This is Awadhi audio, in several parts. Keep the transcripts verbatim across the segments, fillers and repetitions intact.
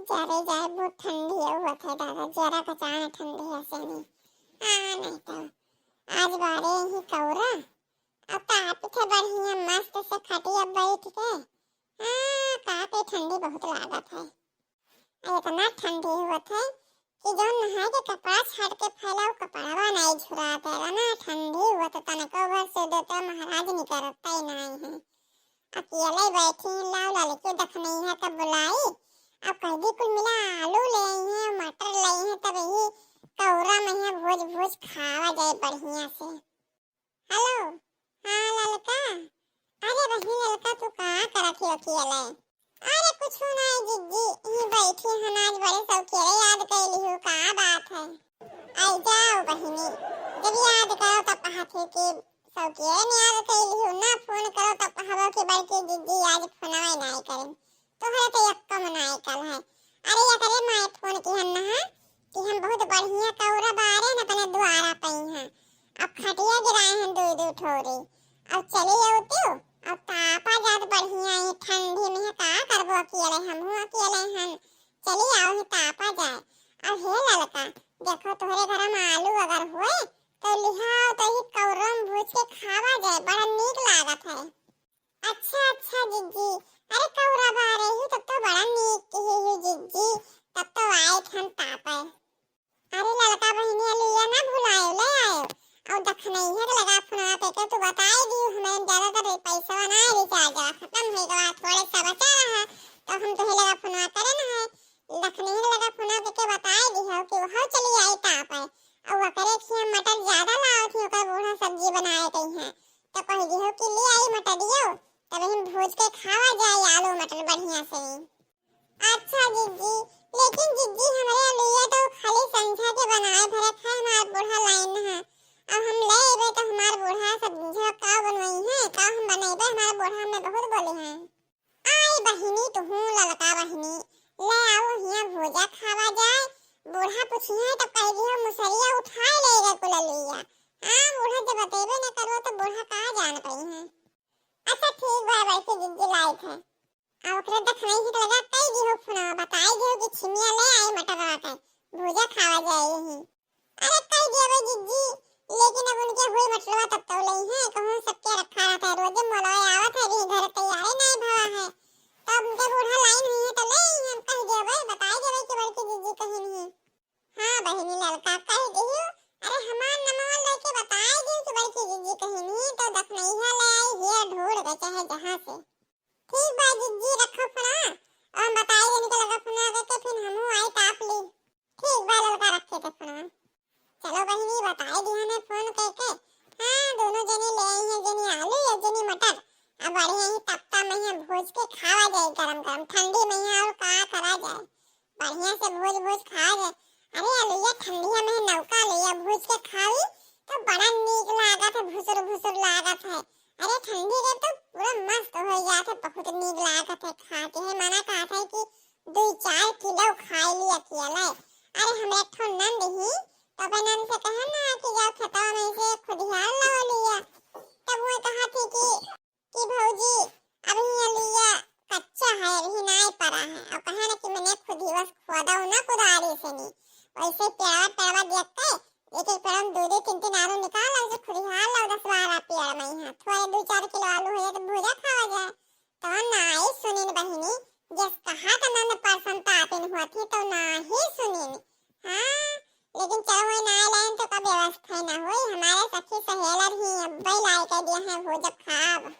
जरे जाए, बहुत ठंडी होत है दादा, जरा का जान ठंडी है से नहीं। हाँ, नहीं तो आज बारे ही कौरा, अब ताप थे बढ़िया मस्त से खटिया बैठ के। हाँ, का पे ठंडी बहुत लागत है। आ इतना ठंडी होत है कि जौन नहाए के कपड़ा छाट के फैलाओ, कपड़वा नहीं झुरात है ना, ठंडी होत तनको भर से देते महाराज निकरता ही नहीं है। अकेले बैठी हैं, लाओ ललकी दखनैया का बुलाई। अब कह दी कुल मिला आलू ले आई हैं, मटर ले आई हैं, तब यही कौरा में है भोज भोज खावा जाए बढ़िया से। हेलो, हाँ ललका। अरे बहिनी ललका, तू का करत ही अकेले? अरे कुछ नहीं जिज्जी, यहीं बैठी हन, आज बड़े सौकेरे याद कैली हूँ, का बात है? आई जाओ बहिनी, जब याद करो तब कहत ही कि सौकेरे ने याद कैली हूँ, ना फोन करो तब कहबो कि बड़की जिज्जी आज फोनवे नहीं करें। तोहरे तो यक्का मनाए कल है। अरे एकरे माए फोन किहन ना कि हम बहुत बढ़िया कौरा बारे न अपने द्वारा पई हैं। अब खटिया गिराए हैं दो दो ठोरी। अब चली अउतियो, अब तापा जात बढ़िया ही ठंडी में है, का करबो अकेले, हमहू अकेले हन। चली आओ ही तापा जाए। अब हे ललका, देखो तोहरे घर में आलू अगर होए तो लिहाओ तो ही कौरम भूज के खावा जाए, बड़ा नीक लागत है। अच्छा, अच्छा जिज्जी, अरे कौरा बारे ही तब तो बड़ा नीक की ही जिज्जी, तब तो आए हम तापे। अरे ललका बहिनी अलुइया ना भुलायो, ले आयो। और दखनैया के लगा फोनवा पे के तू बताई दी, हमें ज्यादातर पैसा ना रिचार्ज खत्म हो गवा, थोड़े सा बचा रहा, तो हम तुहे लगा फोनवा करे ना है। दखनैया के लगा फोनवा पे के बताई दी हो कि वह चली आई तापे। और वकरे खिया मटर ज्यादा लाओ थी, ओकर बूढ़ा सब्जी बनाए गई हैं। तो कह दियो कि ले आई मटरियो, तब हम भूज के खावा जाए आलू मटर बढ़िया से। अच्छा जिज्जी, लेकिन जिज्जी हमरे लिए तो खाली संझा के बनाए भरे खाए हमार बूढ़ा लाइन है। अब हम ले अबे तो हमार बूढ़ा सब्जी का बनवाई है, का हम बनैबे, हमार बूढ़ा में बहुत बोली है। आई बहिनी, तुहूँ ललका बहिनी, ले आओ हियाँ भूजा खावा जाए। बूढ़ा पूछिहे तो कह दियो मुसरिया उठाए ले गए कुललिया। हाँ, बूढ़ा जब बतेबे न करो तो बूढ़ा का जान पई है। अच्छा ठीक बा, वैसे जिज्जी लाइक है। आ ओकरे दखनैया के लगा कई दियो फोनवा, बताई दियो कि छिमिया ले आई मटरवा के, भूजा खावा जाए यही। अरे कह दियो बे जिज्जी, लेकिन अब उनके हुई मटरवा तब तो लई है, कहूँ सबके रखा रहता है, रोजे मोलवा आवत है, अभी घर तैयारे नहीं भवा है, तो अब उनके बूढ़ा लाइन हुई है तो ले आई, हम कह दियो बे, बताई दियो बे कि बड़की जिज्जी कहीं नहीं। हाँ बहिनी ललका कह दियो, अरे हमार नमवा लेके बताई दियो कि बड़की जिज्जी कहीं नहीं, तो दखनैया ले आई हिया ढूंढ के चाहे जहाँ से। ठीक बा जिज्जी, रखो फोनवा। और बताई इनके लगा फोनवा करके फिर हमहू आई ताप ली। ठीक बा ललका, रखे थे फोनवा। चलो बहिनी, बताई दिया ने फोन करके। हाँ, दोनों जनी ले आई हैं, जनी आलू या जनी मटर। अब बढ़िया ही तपता में है, भूज के खावा जाए गरम गरम, ठंडी में है और का करा जाए। बढ़िया से भूज भूज खावा जाए। अरे अलुइया ठंडिया में है, नौका अलुइया भूज के खावी तो बड़ा नीक लागत है, भुसुर भुसुर लागत है। अरे ठंडी के तो पूरा मस्त हो जात है, बहुत नीक लागत है खा के। है मना कहत है कि दो चार किलो खाई ली अकेले। अरे हमरे ठो नंद ही तो अपने नंद से कहे ना कि जाओ खेतवा में से खुदिहार लाओ लिया। तब वो कहा थी कि कि भौजी, अभी ये लिया कच्चा है, अभी नाय परा है। और कहे ना कि मैंने खुद ही बस खोदा हूँ ना कुदारी से नहीं, वैसे पेड़वा पेड़वा देख के एक एक पेड़ में दो दो तीन तीन आलू निकाल लो, जो खुदिहार लो दस बारह पेड़ में ही है, थोड़े दो चार किलो आलू हो जाए तो भूजा खावा जाए। तो नाय सुनिन बहिनी, जस कहा का नंद परसन तापिन हुआ थी तो ना ही सुनिन। हाँ, लेकिन चलो वही नाय लाइन तो का व्यवस्था ना हुई, हमारे सखी सहेलर ही अब्बे लाई के दिए हैं भूजा खाब।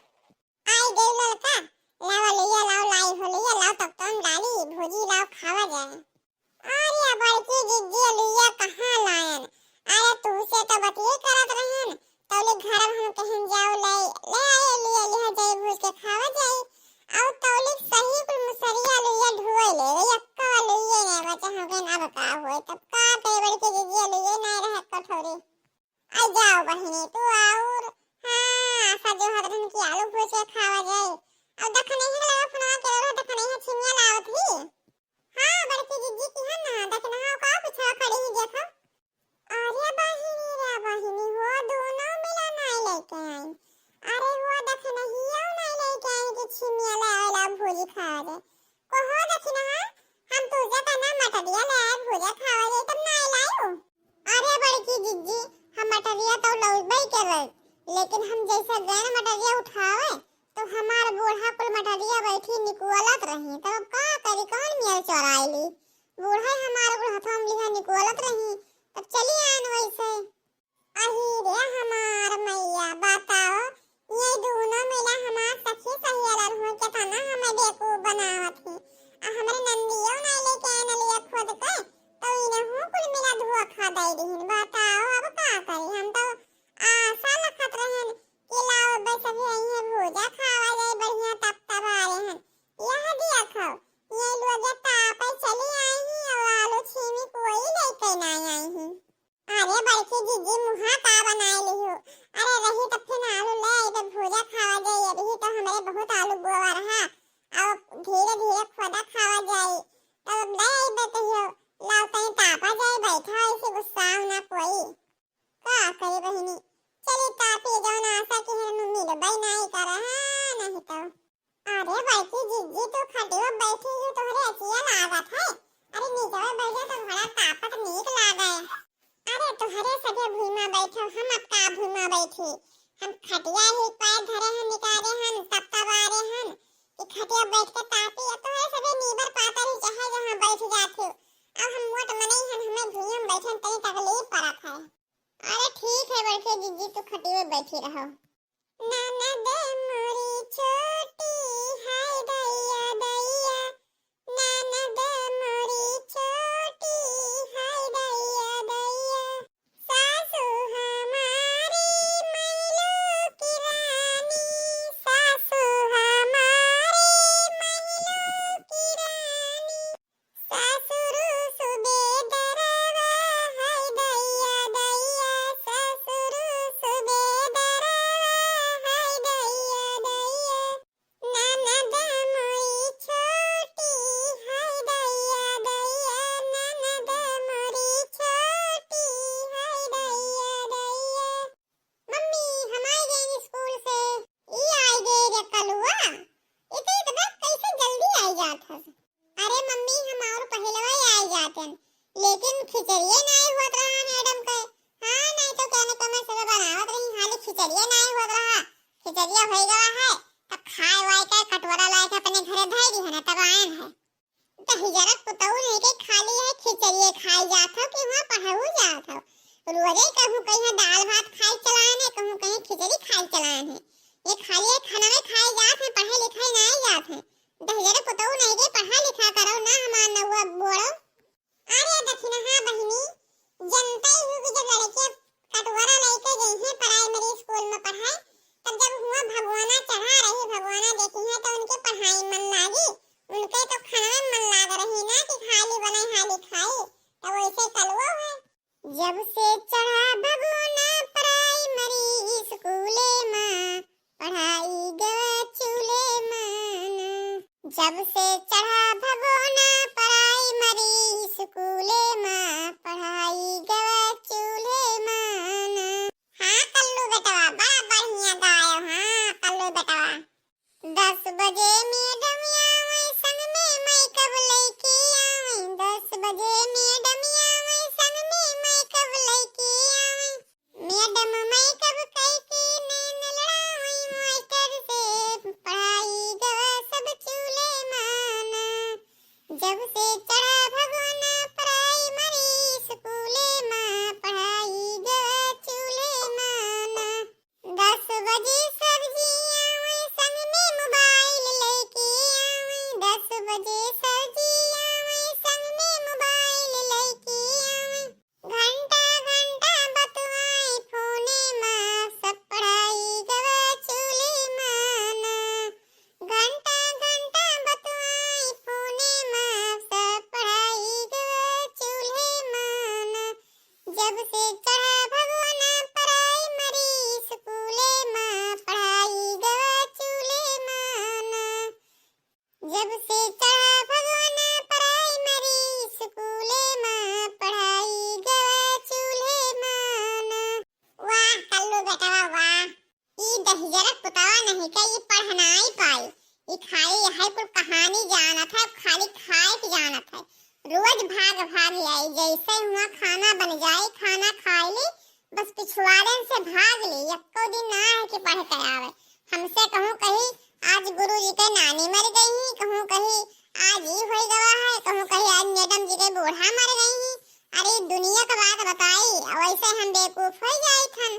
आई गई ललका, लावा लुइया लाओ, लाई हो लुइया लाओ, तब तो हम डाली भूजी लाओ खावा जाए। अरे बड़की जिज्जी लुइया कहाँ लायन? अरे तू से तो बतिये करत रहन, तौले घर में हम कहन जाओ ले, ले आए लुइया, लिहा जाए भूज के खावा जाए। और तौले सही कुल मुसरिया लुइया ढुए ले, यक्का लुइया नहीं बचा, हम कहन अब का होए, तब का करे बड़की जिज्जी लुइया नहीं रहे कठोरी। आ जाओ बहिनी, तू और, हाँ, आशा जो हदरन की आलू भूज के खावा जाए। अब दखनैया लगा फोनवा के रहो, दखनैया छिमिया लावत ही। हाँ, बड़की जिज्जी की है ना, दखनहा का पीछे खड़ी ही देखो। अरे बहिनी रे बहिनी, हो दोनों मिला नाय लेके आई। अरे हो दखनहिया नाय लेके आई कि छिमिया लावेला भूजी खावा जाए। कहो दखन अरे कौन मियाँ चोराइली? बूढ़ा हमार गुड़ हथवा में लिहा निकोलत रही, तब चली आन वैसे। अही रे हमार मैया, बताओ, ये दोनों मिला हमार सखी सहेलर हुआ, केतना हमें बेवकूफ बनावत ही। आ हमरे नंदियो नाई लेके आन लिया खुद के, तो इनहू कुल मिला धोखा दे दिहिन। बताओ, अब का करी? हम तो आशा रखत रहन कि लाओ बे सभे अइहें भूजा खावा जाए, बढ़िया तपतपा रहन। यह दिया खाओ, ये लोग तापे चली आई ही और आलू छीमी कोई लेके ना आई ही। अरे बड़की जीजी, मुहा का बनाए लिहू? अरे रही तब फिर आलू ले आई तो भूजा खावा जाए, अभी तो हमरे बहुत आलू बोवा रहा, अब धीरे धीरे खोदा खावा जाए, तब ले आई बे कहियो, लाओ तनी तापा जाए, बैठा ऐसे गुस्सा ना कोई। का करे बहिनी, चली तापी जौन आशा की है मिलबे नाई करे, हाँ, नहीं तो। अरे बड़की जिज्जी, तू खटियो बैठी ही, तोहरे अचिया लागत है। अरे नीचवा बैठ जा तो बड़ा तापत नीक लागे। अरे तोहरे सभे भुइमा बैठो, हम अब का भुइमा बैठी? हम खटिया ही पैर धरे हन, निकाले हन, तपतपारे हन, कि खटिया बैठ के तापी। अब तोहरे सभे नीबर पातर ही चाहे जहाँ बैठ जात हो। अब हम मोट मनई हन, हमें भुइया में बैठन तनी तकलीफ पड़त है। अरे ठीक है बड़की जिज्जी, तू खटियो बैठी रहो। ननद मोरी छोटी, हाय दैया दैया, ननद मोरी छोटी, हाय दैया दैया। सासू हमारी मैलो की रानी, सासू हमारी मैलो की रानी। सासुरु सुबेदरवा, हाय दैया दैया, सासुरु सुबेदरवा, हाय दैया दैया। ननद मोरी छोटी, हाय दैया दैया, ननद मोरी छोटी, हाय दैया दैया। मम्मी, हम आइ गइन स्कूल से। ई आइ गइ रे कलुआ, ई तो एकदम कैसे जल्दी आइ जात हस। अरे मम्मी, हम और पहिलवा ही आइ जातन, लेकिन खिचड़िए नाई होत रहा मैडम के। हाँ, नहीं तो कहने को मैं सुबह बनावत रही, हाली खिचड़िए नाई होत रहा। खिचड़िया होइ गवा है, तब खाए वाए के कटोरा लाए के अपने घरे धइ दी है ना, तब आयन है। दहिजरा पुतऊ नहीं के खाली है खिचड़िए खाई जात हो कि हुआँ पढ़ऊ जात हो। रोजे कहूँ कहीं दाल भात खाई चलान है, कहूँ कहीं खिचड़ी खाई चलान है। ये खाली है खाना में खाई जात है, पढ़े लिखाई नाई जात है। दहिजरा पुतऊ नहीं के पढ़ा लिखा करो ना हमार नौआ बोड़ो। अरे दखिनहा बहिनी, जनते ही कि जब लड़के कटोरा लइके जइहें प्राइमरी स्कूल में पढ़ाए, तब जब हुआँ भगवाना चढ़ा रही, भगवाना देखिहें तो उनके पढ़ाई मन लागी, उनके तो खाना में मन लाग रही ना कि खाली बनाई हाली खाई, तो वैसे कलुओ है। जब से चढ़ा भगवाना प्राइमरी स्कूले में, पढ़ाई गवा चूल्हे मान। जब से चढ़ा भगोना प्राइमरी स्कूले मा, पढ़ाई गवा चूल्हे मान। हाँ कल्लू बेटवा, बड़ा बढ़िया गायो, हाँ कल्लू बेटवा। दस बजे मैडम आवे, संग में मेकअप लइके आवे। दस बजे मैडम आवे, संग में मेकअप लइके आवे। मैडम मेकअप कइके नैन लड़ावे मास्टर से, पढ़ाई गवा सब चूल्हे मान। जब से चढ़ा भगवाना प्राइमरी स्कूले मा, पढ़ाई गवा चूल्हे मान। दस बजे सर जी आवे, संग में मोबाइल लइके आवे। दस बजे सर जी आवे, संग में मोबाइल लइके आवे। घंटा घंटा बतुआई फोने मा, सब पढ़ाई गवा चूल्हे मान। घंटा घंटा बतुआई फोने मा, सब पढ़ाई गवा चूल्हे मान। जब से चढ़ा भगवाना प्राइमरी स्कूले मा, पढ़ाई गवा चूल्हे मान। जब से चढ़ा भगवाना प्राइमरी स्कूले मा, पढ़ाई गवा चूल्हे मान। वाह कल्लू बेटवा वाह, ई दहिजरा पुतवा नहीं का ई पढ़ नाई पाई, ई खाली यही कुल कहानी जानत है, खाली खाए के जानत है। रोज भाग भाग आई, जैसे हुआँ खाना बन जाए खाना खाए ली, बस पिछवाड़न से भाग ली, एको दिन ना है कि पढ़ के आवे। हमसे कहूँ कही आज गुरु जी के नानी मर गई, कहूँ कही आज ई होइ कही आज मैडम जी के बूढ़ा मर गई ही। अरे दुनिया का बात बताई, वैसे हम बेवकूफ हो जाई थन।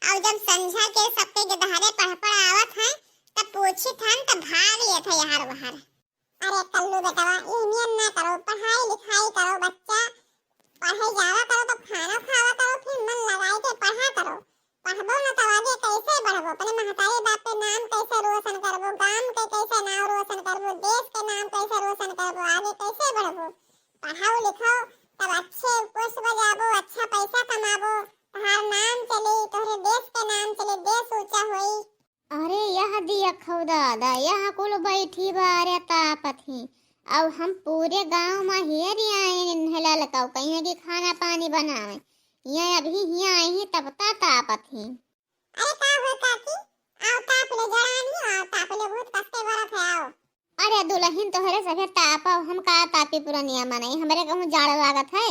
और जब संझा के सबके गदहरे पढ़ पढ़ आवत हैं, तब पूछी थन तब भाग लेत है यार वहार। अरे कल्लू बेटवा, ये नियम ना करो, पढ़ाई लिखाई करो बच्चा, पढ़े जावा करो तो खाना खावा करो, फिर मन लगाई के पढ़ा करो। पढ़बो न तो आगे कैसे बढ़बो, अपने महतारी बाप के नाम कैसे रोशन करबो, गांव के कैसे नाम रोशन करबो, देश के नाम कैसे रोशन करबो, आगे कैसे बढ़बो। पढ़ाओ लिखाओ तब अच्छे पोस्ट पर जाबो, अच्छा पैसा कमाबो, तोहार नाम चली, तोहरे देश के नाम चली, देश ऊंचा होई। अरे यह दिया खौ दादा, यह कुल बैठी बारे तापत ही। अब हम पूरे गांव में हेरी आए इन्हें ललकाऊ कहीं कि खाना पानी बनावे। ये अभी हिया आई ही तब ता तापत ही। अरे का हुए काकी, आओ ताप ले, जड़ानी आओ ताप ले, बहुत कष्टे बरत है, आओ। अरे दुलहिन तोहरे सभे तापव, हम का तापी पुरनिया मनई, हमरे कहूँ जाड़ लागत है।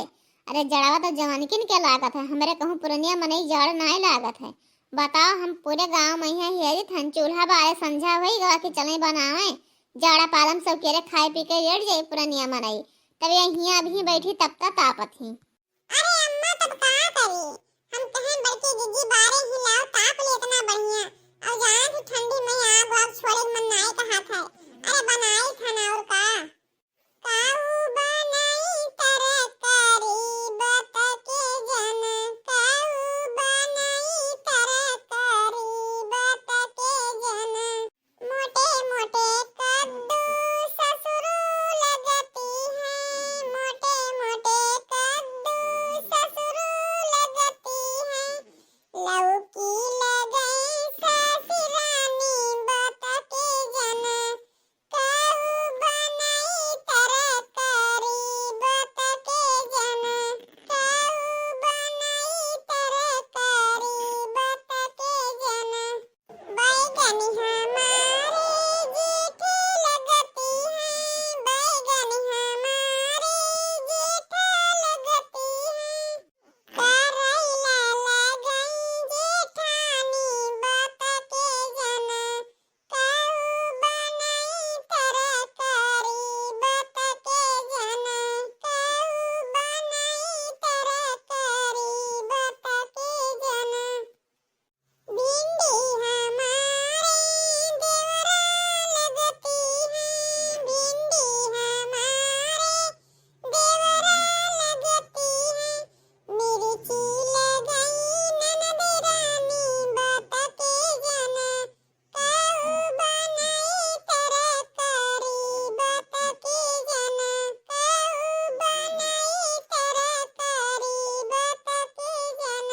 अरे जड़वा तो जवानकिन के लागत है, हमरे कहूँ पुरनिया मनई जाड़ नाय लागत है। बताओ हम पूरे गांव में यहाँ हेरी थन चूल्हा बारे संझा होई गवा कि चले बनावे, जाड़ा पालम सब केरे खाए पी के लेट जाई पुरनिया मनई। तब ये हिया अभी बैठी तब ता तापत ही। अरे अम्मा, तब का करी? हम कहें बड़की जीजी बारे ही लाओ ताप ले इतना बढ़िया। और जाना थी ठंडी में आग वाग छोड़े के मन नाय कहा था। अरे बनाई खाना और का? काऊ बनाई तरकारी बत के जन, काऊ बनाई तरकारी बत के जन। मोटे मोटे कद्दू ससुरू लगती हैं, मोटे मोटे कद्दू ससुरू लगती हैं। लौकी लगई सासुरानी बत के जन, काऊ बनाई तरकारी बत के जन, काऊ बनाई तरकारी बत के जन। बैगन हमारे जेठ लगती हैं, बैगन हमारे जेठ लगती हैं। करैला लगाई जेठानी बत के जन, काऊ बनाई तरकारी बत के जन, काऊ बनाई तरकारी बत के जन। भिंडी हमारे देवरा लगती है, भिंडी हमारे देवरा लगती है। मिर्ची लगाई ननद रानी बत के जन, काऊ बनाई तरकारी बत के जन, काऊ बनाई तरकारी बत के जन।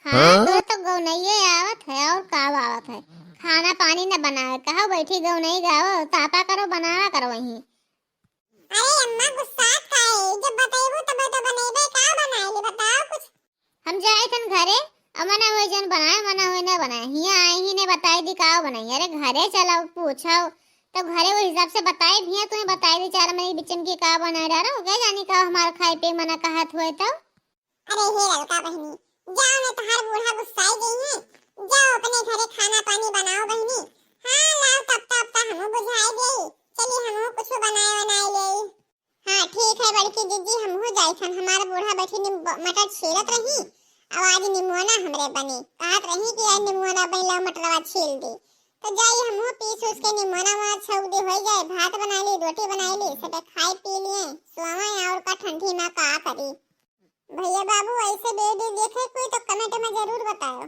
हाँ, हाँ? तोहे तो गौनइये आवत है, और का आवत है? खाना पानी न बनावे, कहो बैठी गौनई गाओ, तापा करो, बनावा करो वहीं। अरे अम्मा, गुस्सात काहे? जब बतैबू तब तो बनैबे, का बनाए ले बताओ कुछ। हम जाए थन घरे, अब मना हुए जौन बनाए, मना हुए न बनाए, हियाँ आए ही ने बताई दी का बनाई। अरे घरे चलो पूछो, तो घरे वो हिसाब से बताई, हियाँ तुम्हें बताई दी चार महीने बीच में की का बनाए डालो, गए जानी का हमार खाए पे मना कहत हुए तो। अरे हे ललका बहिनी, जाओ न, तोहार बूढ़ा गुस्साई गई है, जाओ अपने घरे खाना पानी बनाओ बहिनी। हाँ लाओ, तब तब तक हमहू बुझाई देई, चली हमहू कुछ बनाए बनाए लेई। हाँ ठीक है बड़की जीजी, हमहू जाई थन, हमार बूढ़ा बैठी निम-, मटर छीलत रही, अब आज निमोना हमरे बनी, कहत रही कि आज निमोना बनी, लाओ मटरवा छील दी। तो जाई हमहू पीस उस के निमोना वहाँ छौक दी, होई जाए, भात बनाई ली, रोटी बनाई ली, सबे खाई पी लिए, सोवे और का ठंडी में का करी। भैया बाबू ऐसे वीडियो देखे कोई तो कमेंट में जरूर बताओ।